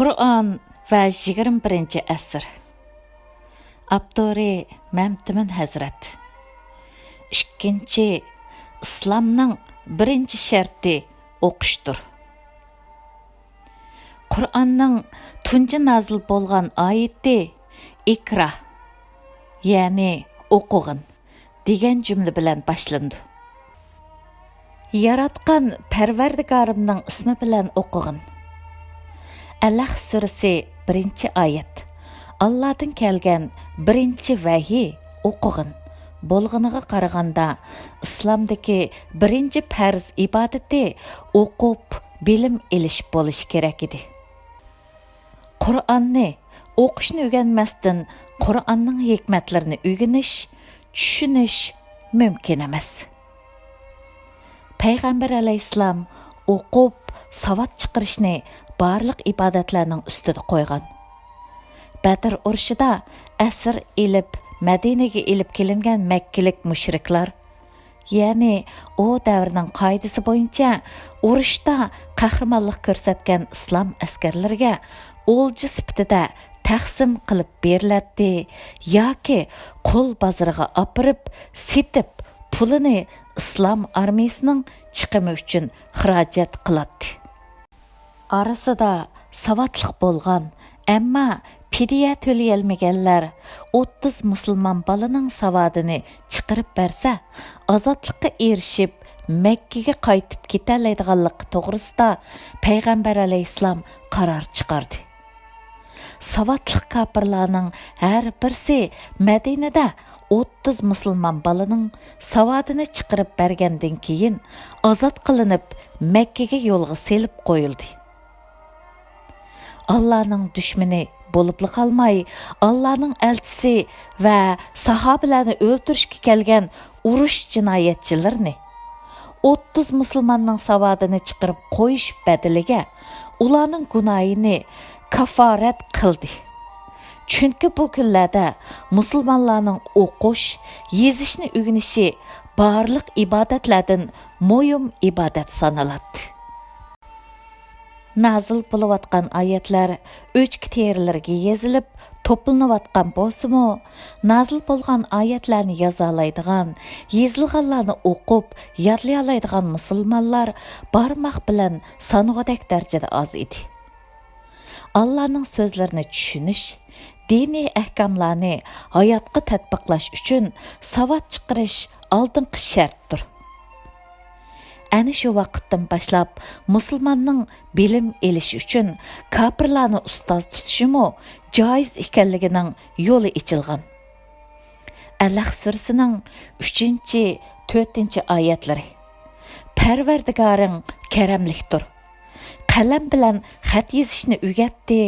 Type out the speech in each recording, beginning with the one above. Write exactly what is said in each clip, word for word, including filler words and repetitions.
قۇرئان ۋە يىگىرمە بىرىنچى ئەسىر. ئاپتورى مەمتىمىن ھەزرەت. ئىككىنچى، ئىسلامنىڭ بىرىنچى شەرتى ئوقۇشتۇر. قۇرئاننىڭ تۇنجى نازىل بولغان ئايىتى «ئىكرا»، يەنى «ئوقۇغىن» دېگەن جۈملە بىلەن باشلىنىدۇ. «ياراتقان پەرۋەردىگارىمنىڭ ئىسمى بىلەن ئوقۇغىن». ئەلەق سۈرىسى، بىرىنچى ئايەت. ئاللادىن كەلگەن بىرىنچى ۋەھىي «ئوقۇغىن» بولغىنىغا قارىغاندا، ئىسلامدىكى بىرىنچى پەرز ئىبادىتى ئوقۇپ بىلىم ئېلىش بولۇشى كېرەك ئىدى. قۇرئاننى ئوقۇشنى ئۆگەنمەستىن، قۇرئاننىڭ ھېكمەتلىرىنى ئۆگىنىش، چۈشىنىش مۇمكىن ئەمەس. پەيغەمبەر ئەلەيھىسسالام ئوقۇپ ساۋات چىقىرىشنى بارلىق ئىبادەتلەرنىڭ ئۈستىدە قويغان. بەدر ئۇرۇشىدا ئەسىر ئېلىپ، مەدىنىگە ئېلىپ كېلىنگەن مەككىلىك مۇشرىكلار، يەنى ئۇ دەۋرنىڭ قائىدىسى بويىچە ئۇرۇشتا قەھرىمانلىق كۆرسەتكەن ئىسلام ئەسكەرلىرىگە ئولجا سۈپىتىدە تەقسىم قىلىپ بېرىلەتتى ياكى قۇل بازىرىغا ئاپىرىپ سېتىپ، پۇلىنى ئىسلام ئارمىيىسىنىڭ چىقىمى ئۈچۈن خىراجەت قىلاتتى. ئارىسىدا ساۋاتلىق بولغان، ئەمما پىدىيە تۆلىيەلمىگەنلەر ئوتتۇز مۇسۇلمان بالىنىڭ ساۋادىنى چىقىرىپ بەرسە، ئازادلىققا ئېرىشىپ، مەككىگە قايتىپ كېتەلەيدىغانلىقى توغرىسىدا پەيغەمبەر ئەلەيھىسسالام قارار چىقاردى. ساۋاتلىق كاپىرلارنىڭ ھەر بىرسى مەدىنىدە ئوتتۇز مۇسۇلمان بالىنىڭ ساۋادىنى چىقىرىپ بەرگەندىن كېيىن، ئازاد قىلىنىپ، مەككىگە يولغا سېلىپ قويۇلدى. ئاللانىڭ دۈشمىنى بولۇپلا قالماي، ئاللانىڭ ئەلچىسى ۋە ساھابىلەرنى ئۆلتۈرۈشكە كەلگەن ئۇرۇش جىنايەتچىلىرىنى، ئوتتۇز مۇسۇلماننىڭ ساۋادىنى چىقىرىپ قويۇش بەدىلىگە ئۇلارنىڭ گۇناھىنى كافارەت قىلدى. چۈنكى بۇ كۈنلەردە مۇسۇلمانلارنىڭ ئوقۇش، يېزىشنى ئۆگىنىشى بارلىق ئىبادەتلەردىن مۇھىم ئىبادەت سانىلاتتى. نازىل بولۇۋاتقان ئايەتلەر ئۆچكە تېرىلىرىگە يېزىلىپ توپلىنىۋاتقان بولسىمۇ، نازىل بولغان ئايەتلەرنى يازالايدىغان، يېزىلغانلارنى ئوقۇپ يادلىيالايدىغان مۇسۇلمانلار بارماق بىلەن سانىغۇدەك دەرىجىدە ئاز ئىدى. ئاللانىڭ سۆزلىرىنى چۈشىنىش، دىنىي ئەھكاملارنى ھاياتقا تەتبىقلاش ئۈچۈن ساۋات چىقىرىش ئالدىنقى شەرتتۇر. ئەنە شۇ ۋاقىتتىن باشلاپ مۇسۇلماننىڭ بىلىم ئېلىش ئۈچۈن كاپىرلارنى ئۇستاز تۇتۇشىمۇ جائىز ئىكەنلىكىنىڭ يولى ئېچىلغان. ئەلەق سۈرىسىنىڭ ئۈچىنچى، تۆتىنچى ئايەتلىرى. پەرۋەردىگارىڭ كەرەملىكتۇر. قەلەم بىلەن خەت يېزىشنى ئۆگەتتى،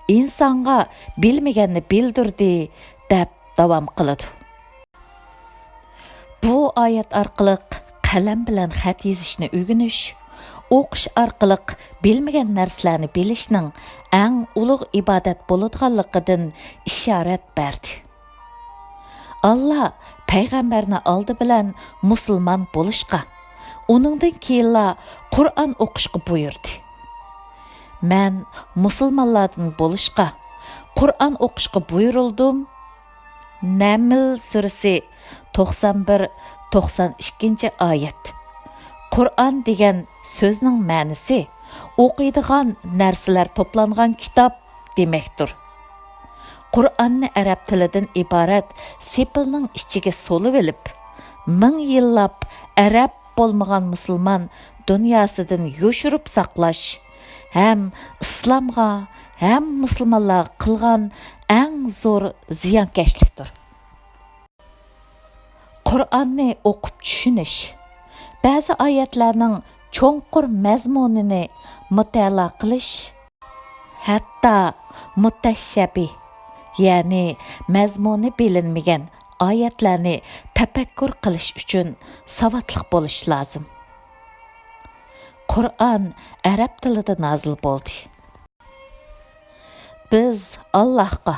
ئىنسانغا بىلمىگەننى بىلدۈردى، دەپ داۋام قىلىدۇ. بۇ ئايەت ئارقىلىق قەلەم بىلەن خەت يېزىشنى ئۆگىنىش، ئوقۇش ئارقىلىق بىلمىگەن نەرسىلەرنى بىلىشنىڭ ئەڭ ئۇلۇغ ئىبادەت بولىدىغانلىقىدىن ئىشارەت بەردى. ئاللا پەيغەمبەرنى ئالدى بىلەن مۇسۇلمان بولۇشقا، ئۇنىڭدىن كېيىنلا قۇرئان ئوقۇشقا بۇيرۇدى. مەن مۇسۇلمانلاردىن بولۇشقا، قۇرئان ئوقۇشقا بۇيرۇلدۇم. نەمل سۈرىسى، توقسان بىر، توقسان ئىككىنچى ئايەت. قۇرئان دېگەن سۆزنىڭ مەنىسى ئوقۇيدىغان نەرسىلەر توپلانغان كىتاب دېمەكتۇر. قۇرئاننى ئەرەب تىلىدىن ئىبارەت سېپىلنىڭ ئىچىگە سولىۋېلىپ، مىڭ يىللاپ ئەرەب بولمىغان مۇسۇلمان دۇنياسىدىن يوشۇرۇپ ساقلاش ھەم ئىسلامغا، ھەم مۇسۇلمانلارغا قىلغان ئەڭ زور زىيانكەشلىكتۇر. قۇرئاننى ئوقۇپ چۈشىنىش، بەزى ئايەتلەرنىڭ چوڭقۇر مەزمۇنىنى مۇتەئەللا قىلىش، ھەتتا مۇتەششەبىھ، يەنى مەزمۇنى بىلىنمىگەن ئايەتلەرنى تەپەككۇر قىلىش ئۈچۈن ساۋاتلىق بولۇش لازىم. قۇرئان ئەرەب تىلىدا نازىل بولدى. بىز ئاللاھقا،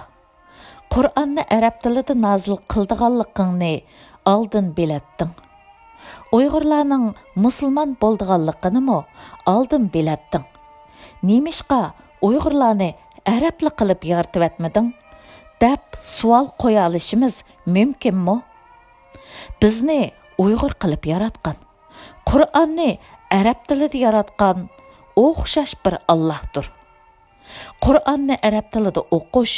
قۇرئاننى ئەرەب تىلىدا نازىل قىلىدىغانلىقىڭنى ئالدىن بىلەتتىڭ. ئۇيغۇرلارنىڭ مۇسۇلمان بولىدىغانلىقىنىمۇ ئالدىن بىلەتتىڭ. نېمىشقا «ئۇيغۇرلارنى ئەرەبلا قىلىپ يارىتىۋەتمىدىڭ؟» دەپ سوئال قويالىشىمىز مۇمكىنمۇ؟ بىزنى ئۇيغۇر قىلىپ ياراتقان، قۇرئاننى ئەرەب تىلىدا ياراتقان ئوخشاش بىر ئاللاھتۇر. قۇرئاننى ئەرەب تىلىدا ئوقۇش،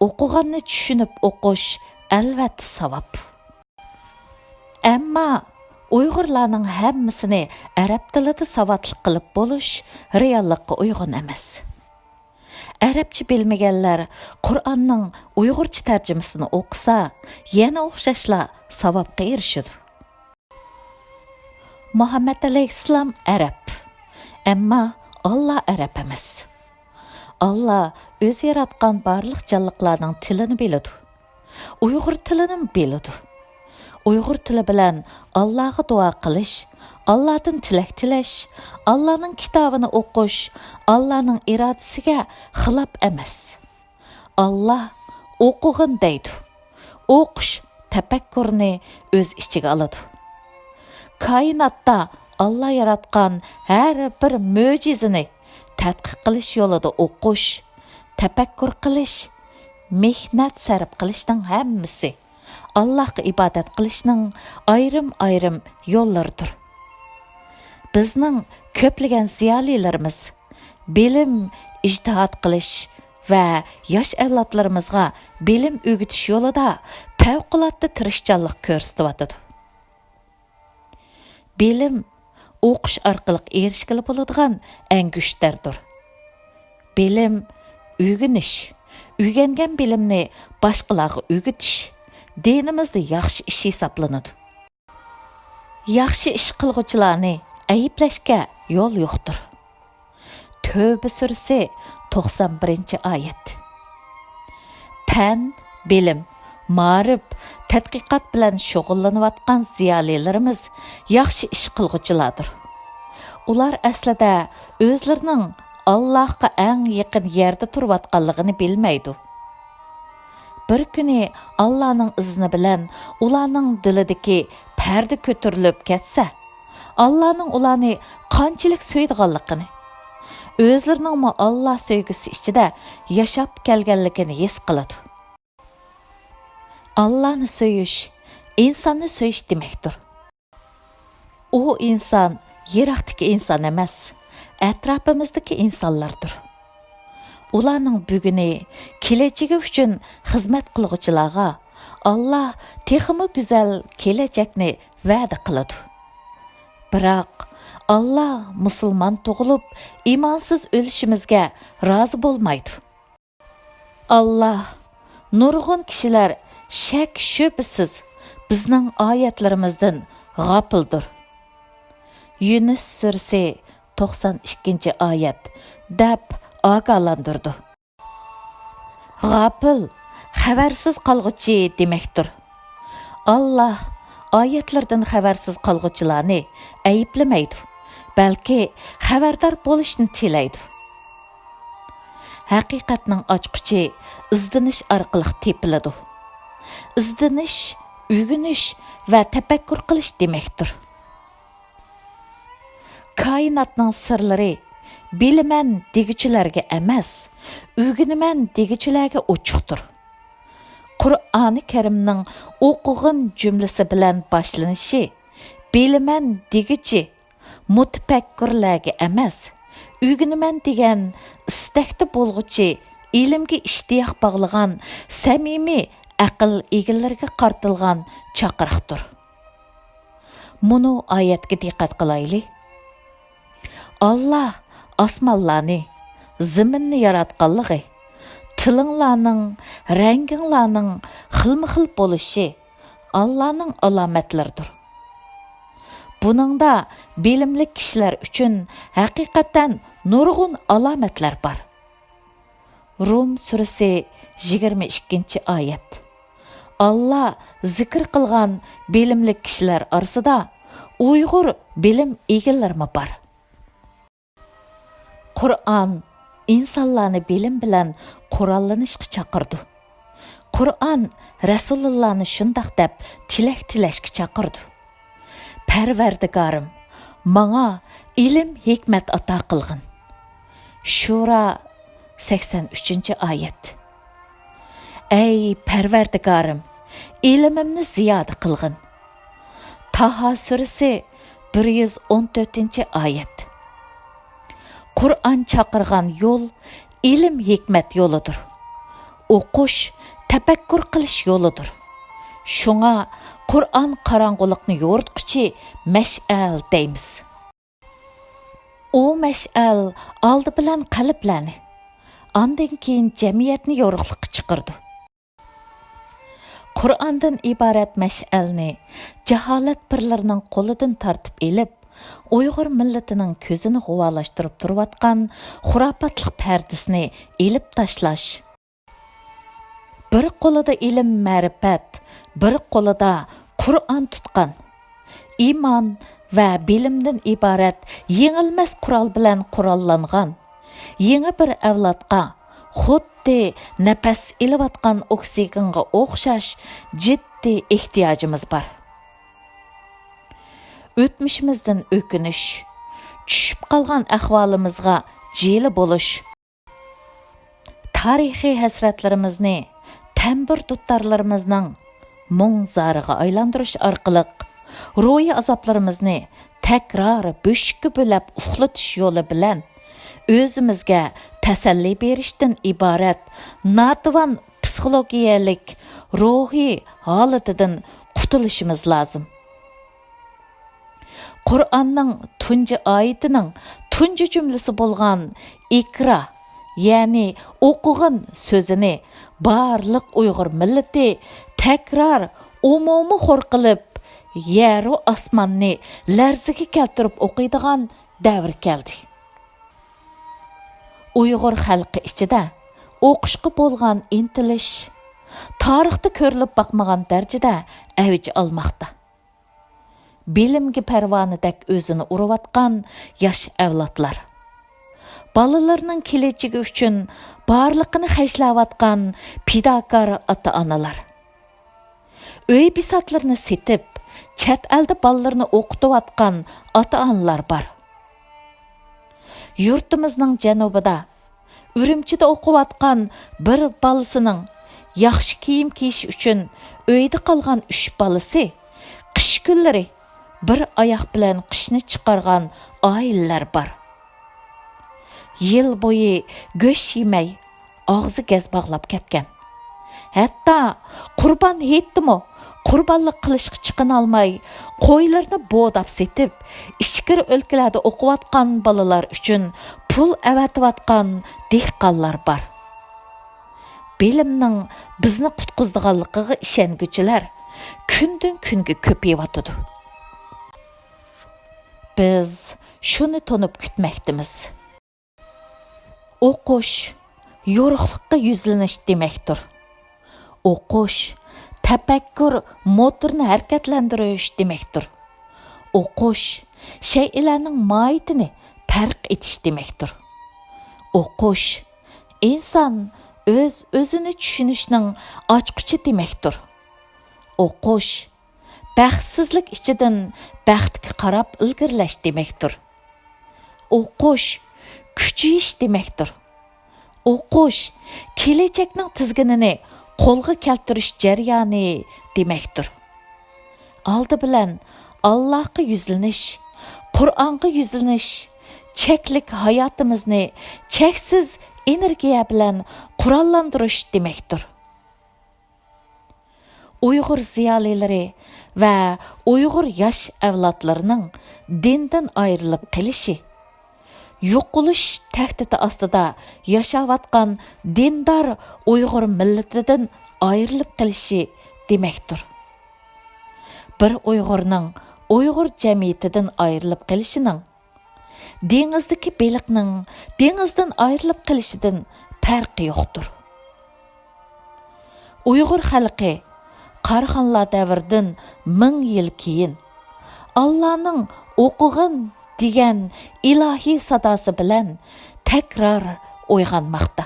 ئوقۇغاننى چۈشىنىپ ئوقۇش ئەلۋەتتە ساۋاب. ئەمما ئۇيغۇرلارنىڭ ھەممىسىنى ئەرەب تىلىدا ساۋاتلىق قىلىپ بولۇش رېئاللىققا ئۇيغۇن ئەمەس. ئەرەبچە بىلمىگەنلەر قۇرئاننىڭ ئۇيغۇرچە تەرجىمىسىنى ئوقۇسا، يەنە ئوخشاشلا ساۋابقا ئېرىشىدۇ. مۇھەممەد ئەلەيھىسسالام ئەرەب، ئەمما ئاللا ئەرەب ئەمەس. ئاللا ئۆزى ياراتقان بارلىق جانلىقلارنىڭ تىلىنى بىلىدۇ. ئۇيغۇر تىلىنىمۇ بىلىدۇ. ئۇيغۇر تىلى بىلەن ئاللاغا دۇئا قىلىش، ئاللادىن تىلەك تىلەش، ئاللانىڭ كىتابىنى ئوقۇش ئاللانىڭ ئىرادىسىگە خىلاپ ئەمەس. ئاللا «ئوقۇغىن» دەيدۇ. ئوقۇش تەپەككۇرنى ئۆز ئىچىگە ئالىدۇ. كائىناتتا ئاللا ياراتقان ھەر بىر مۆجىزىنى تەتقىق قىلىش يولىدا ئوقۇش، تەپەككۇر قىلىش، مېھنەت سەرپ قىلىشنىڭ ھەممىسى ئاللاھقا ئىبادەت قىلىشنىڭ ئايرىم-ئايرىم يوللىرىدۇر. بىزنىڭ كۆپلىگەن زىيالىيلىرىمىز بىلىم، ئىجتىھات قىلىش ۋە ياش ئەۋلادلىرىمىزغا بىلىم ئۆگىتىش يولىدا پەۋقۇلئاددە تىرىشچانلىق كۆرسىتىۋاتىدۇ. بىلىم ئوقۇش ئارقىلىق ئېرىشكىلى بولىدىغان ئەڭگۈشتەردۇر. بىلىم ئۆگىنىش، ئۆگەنگەن بىلىمنى باشقىلارغا ئۆگىتىش دىنىمىزدا ياخشى ئىش ھېسابلىنىدۇ. ياخشى ئىش قىلغۇچىلارنى ئەيىبلەشكە يول يوقتۇر. تۆۋبە سۈرىسى، توقسان بىرىنچى ئايەت. پەن، بىلىم، مائارىپ، تەتقىقات بىلەن شۇغۇللىنىۋاتقان زىيالىيلىرىمىز ياخشى ئىش قىلغۇچىلاردۇر. ئۇلار ئەسلىدە ئۆزلىرىنىڭ ئاللاھقا ئەڭ يېقىن يەردە تۇرۇۋاتقانلىقىنى بىلمەيدۇ. بىر كۈنى ئاللانىڭ ئىزنى بىلەن ئۇلارنىڭ دىلىدىكى پەردە كۆتۈرۈلۈپ كەتسە، ئاللانىڭ ئۇلارنى قانچىلىك سۆيىدىغانلىقىنى، ئۆزلىرىنىڭمۇ ئاللا سۆيگۈسى ئىچىدە ياشاپ كەلگەنلىكىنى ھېس قىلىدۇ. ئاللانى سۆيۈش ئىنساننى سۆيۈش دېمەكتۇر. ئۇ ئىنسان يىراقتىكى ئىنسان ئەمەس، ئەتراپىمىزدىكى ئىنسانلاردۇر. ئۇلارنىڭ بۈگۈنى، كېلەچىكى ئۈچۈن خىزمەت قىلغۇچىلارغا ئاللا تېخىمۇ گۈزەل كېلەچەكنى ۋەدە قىلىدۇ. بىراق، ئاللا مۇسۇلمان تۇغۇلۇپ، ئىمانسىز ئۆلۈشىمىزگە رازى بولمايدۇ. ئاللا، نۇرغۇن كىشىلەر شەك-شۈبھىسىز بىزنىڭ ئايەتلىرىمىزدىن غاپىلدۇر. يۇنۇس سۈرىسى، توقسان ئىككىنچى ئايەت، دەپ ئاگاھلاندۇرىدۇ. غاپىل، خەۋەرسىز قالغۇچى دېمەكتۇر. ئاللا ئايەتلىرىدىن خەۋەرسىز قالغۇچىلارنى ئەيىبلىمەيدۇ، بەلكى خەۋەردار بولۇشنى تىلەيدۇ. ھەقىقەتنىڭ ئاچقۇچى ئىزدىنىش ئارقىلىق تېپىلىدۇ. ئىزدىنىش، ئۆگىنىش ۋە تەپەككۇر قىلىش دېمەكتۇر. كائىناتنىڭ سىرلىرى بىلىمەن دېگۈچىلەرگە ئەمەس، ئۆگىنىمەن دېگۈچىلەرگە ئوچۇقتۇر. قۇرئانى كەرىمنىڭ «ئوقۇغىن» جۈملىسى بىلەن باشلىنىشى بىلىمەن دېگۈچى مۇتەپەككۇرلارغا ئەمەس، ئۆگىنىمەن دېگەن ئىستەكتە بولغۇچى، ئىلىمگە ئىشتىياق باغلىغان سەمىمىي ئەقىل ئىگىلىرىگە قارىتىلغان چاقىرىقتۇر. مۇنۇ ئايەتكە دىققەت قىلايلى. ئاللا ئاسمانلارنى، زېمىننى ياراتقانلىقى، تىلىڭلارنىڭ، رەڭگىڭلارنىڭ خىلمۇ خىل بولۇشى ئاللانىڭ ئالامەتلىرىدۇر. بۇنىڭدا بىلىملىك كىشىلەر ئۈچۈن ھەقىقەتەن نۇرغۇن ئالامەتلەر بار. روم سۈرىسى، يىگىرمە ئىككىنچى ئايەت. ئاللا زىكىر قىلغان بىلىملىك كىشىلەر ئارىسىدا ئۇيغۇر بىلىم ئىگىلىرىمۇ بار. قۇرئان ئىنسانلارنى بىلىم بىلەن قوراللىنىشقا چاقىرىدۇ. قۇرئان رەسۇلۇللانى شۇنداق دەپ تىلەك تىلەشكە چاقىرىدۇ. پەرۋەردىگارىم، ماڭا ئىلىم، ھېكمەت ئاتا قىلغىن. شۇرا سەكسەن ئۈچىنچى ئايەت. ئەي پەرۋەردىگارىم، ئىلمىمنى زىيادە قىلغىن. تاھا سۈرىسى، بىر يۈز ئون تۆتىنچى ئايەت. قۇرئان چاقىرغان يول ئىلىم-ھېكمەت يولىدۇر. ئوقۇش، تەپەككۇر قىلىش يولىدۇر. شۇڭا قۇرئان قاراڭغۇلۇقنى يورۇتقۇچى مەشئەل دەيمىز. ئۇ مەشئەل ئالدى بىلەن قەلبلەرنى، ئاندىن كېيىن جەمئىيەتنى يورۇقلۇققا چىقىرىدۇ. قۇرئاندىن ئىبارەت مەشئەلنى جاھالەت پىرلىرىنىڭ قولىدىن تارتىپ ئېلىپ، ئۇيغۇر مىللىتىنىڭ كۆزىنى غۇۋالاشتۇرۇپ تۇرۇۋاتقان خۇراپاتلىق پەردىسىنى ئېلىپ تاشلاش. بىر قولىدا ئىلىم-مەرىپەت، بىر قولىدا قۇرئان تۇتقان، ئىمان ۋە بىلىمدىن ئىبارەت يېڭىلمەس قورال بىلەن قوراللانغان يېڭى بىر ئەۋلادقا خۇددى نەپەس ئېلىۋاتقان ئوكسىگېنغا ئوخشاش جىددىي ئېھتىياجىمىز بار. ئۆتمۈشىمىزدىن ئۆكۈنۈش، چۈشۈپ قالغان ئەھۋالىمىزغا جىلە بولۇش، تارىخىي ھەسرەتلىرىمىزنى تەمبۇر دۇتارلىرىمىزنىڭ مۇڭ-زارىغا ئايلاندۇرۇش ئارقىلىق، روھىي ئازابلىرىمىزنى تەكرار بۆشۈككە بۆلەپ ئۇخلىتىش يولى بىلەن ئۆزىمىزگە تەسەللى بېرىشتىن ئىبارەت ناتىۋان پسىخولوگىيەلىك روھىي ھالىتىدىن قۇتۇلۇشىمىز لازىم. قۇرئاننىڭ تۇنجى ئايىتىنىڭ تۇنجى جۈملىسى بولغان ئىكرا، يەنى ئوقۇغىن سۆزىنى بارلىق ئۇيغۇر مىللىتى تەكرار ئومۇمىي خور قىلىپ، يەرۇ ئاسماننى لەرزىگە كەلتۈرۈپ ئوقۇيدىغان دەۋر كەلدى. ئۇيغۇر خەلقى ئىچىدە ئوقۇشقا بولغان ئىنتىلىش تارىختا كۆرۈلۈپ باقمىغان دەرىجىدە ئەۋج ئالماقتا. بىلىمگە پەرۋانىدەك ئۆزىنى ئۇرۇۋاتقان ياش ئەۋلادلار، بالىلىرىنىڭ كېلەچىكى ئۈچۈن بارلىقىنى خەجلەۋاتقان پىداكار ئاتا-ئانىلار، ئۆي بىساتلىرىنى سېتىپ، چەت ئەلدە بالىلىرىنى ئوقۇتۇۋاتقان ئاتا-ئانىلار بار. يۇرتىمىزنىڭ جەنۇبىدا، ئۈرۈمچىدە ئوقۇۋاتقان بىر بالىسىنىڭ ياخشى كىيىم كىيىش ئۈچۈن ئۆيدە قالغان ئۈچ بالىسى، قىش كۈنلىرى بىر ئاياق بىلەن قىشنى چىقارغان ئائىلىلەر بار. يىل بويى گۆش يېمەي، ئاغزى گەز باغلاپ كەتكەن. ھەتتا قۇربان ھېيتتىمۇ قۇربانلىق قىلىشقا چىقىنالماي، قويلىرىنى بوداپ سېتىپ، ئىچكىرى ئۆلكىلەردە ئوقۇۋاتقان بالىلار ئۈچۈن پۇل ئەۋەتىۋاتقان دېھقانلار بار. بىلىمنىڭ بىزنى قۇتقۇزىدىغانلىقىغا ئىشەنگۈچىلەر كۈندىن-كۈنگە كۆپىيىۋاتىدۇ. بىز شۇنى تونۇپ كۈتمەكتىمىز. ئوقۇش يورۇقلۇققا يۈزلىنىش دېمەكتۇر. ئوقۇش تەپەككۇر موتورىنى ھەرىكەتلەندۈرۈش دېمەكتۇر. ئوقۇش شەيئىلەرنىڭ ماھىيىتىنى پەرق ئېتىش دېمەكتۇر. ئوقۇش ئىنسان ئۆز-ئۆزىنى چۈشىنىشنىڭ ئاچقۇچى دېمەكتۇر. ئوقۇش بەختسىزلىك ئىچىدىن بەختكە قاراپ ئىلگىرىلەش دېمەكتۇر. ئوقۇش كۈچىيىش دېمەكتۇر. ئوقۇش كېلەچەكنىڭ تىزگىنىنى قولغا كەلتۈرۈش جەريانى دېمەكتۇر. ئالدى بىلەن ئاللاغا يۈزلىنىش، قۇرئانغا يۈزلىنىش، چەكلىك ھاياتىمىزنى چەكسىز ئېنېرگىيە بىلەن قوراللاندۇرۇش دېمەكتۇر. ئۇيغۇر زىيالىيلىرى ۋە ئۇيغۇر ياش ئەۋلادلىرىنىڭ دىندىن ئايرىلىپ قېلىشى، يوقىلىش تەھدىتى ئاستىدا ياشاۋاتقان دىندار ئۇيغۇر مىللىتىدىن ئايرىلىپ قېلىشى دېمەكتۇر. بىر ئۇيغۇرنىڭ ئۇيغۇر جەمئىيىتىدىن ئايرىلىپ قېلىشىنىڭ دېڭىزدىكى بېلىقنىڭ دېڭىزدىن ئايرىلىپ قېلىشىدىن پەرقى يوقتۇر. ئۇيغۇر خەلقى قارىخانلار دەۋرىدىن مىڭ يىل كېيىن، ئاللانىڭ «ئوقۇغىن» دېگەن ئىلاھىي ساداسى بىلەن تەكرار ئويغانماقتا.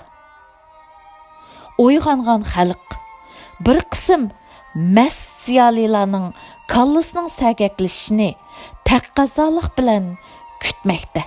ئويغانغان خەلق بىر قىسىم مەست زىيالىيلارنىڭ كاللىسىنىڭ سەگەكلىشىشىنى تەقەززالىق بىلەن كۈتمەكتە.